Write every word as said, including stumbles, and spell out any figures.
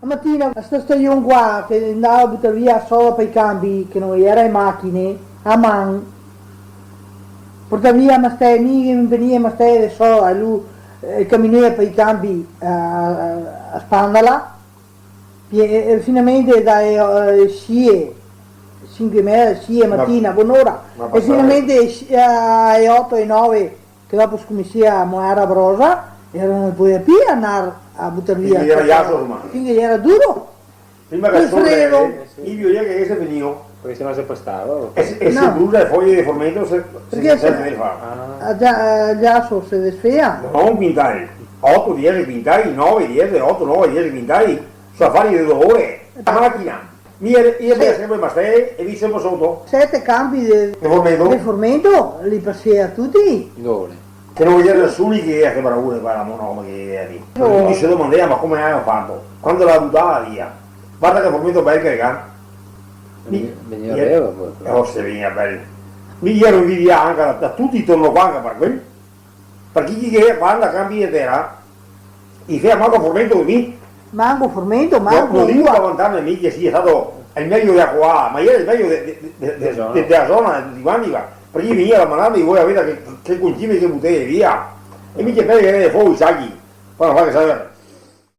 La matina, a sta stajon qua, che ndava a butar via a soda par i canbi, che no ghe gera e machine, a man. Portava via e mastełe, mi, vegnea e mastełe de soda, e lu, eh, caminea par i canbi, eh, a spandala, e, e finalmente da, eh, sie, sinque e meza, sie matina, bonora, e finalmente, eh, a e oto, e nove, che dopo scominsia a moar a brosa, e alora no podea pì ndar a butar via. Quindi gera sta giaso roba, ormai. Quindi gera duro. Prima che el sol fredo, eh, i violia che se finio. Parché se no se pestava, o? E se, e se brusa le foje de formento, se, se, parché se, se fa. Ah. El gia-, el giaso se desfea. No, un quintal. Oto, diese quintai, nove, diese, oto, nove, diese quintai. So afari de do ore. La machina. Mi, mi, sì, sempre mastełe e mi sempre soto. Sete canbi de, de formento, de formento, li pasea tuti. Dove? Che no ghe gera nesuni che gera ste bravure qua, la monoma che gera lì. Oh. Tuti se domandea: "Ma come ga fato?" Quando la butava via. Varda che formento bel che ga. Mi, vegnea, eh, bel, po. Oh, se vegnea bel. Mi gero invidià anca da, da tuti intorno qua, anca par quel. Parché chi che quando canbi de tera, i fea manco formento de mi. Manco formento, no, manco no digo ua. Par vantarme mi che sia stato el mejo de qua, ma gera el mejo de, de, de, de, de, de la zona, de tuti quanti qua. Parché vegnea da mandarme, i voleva vedar che, che concime che butei via. E mi che poi che fogo i sachi, par no far che saver.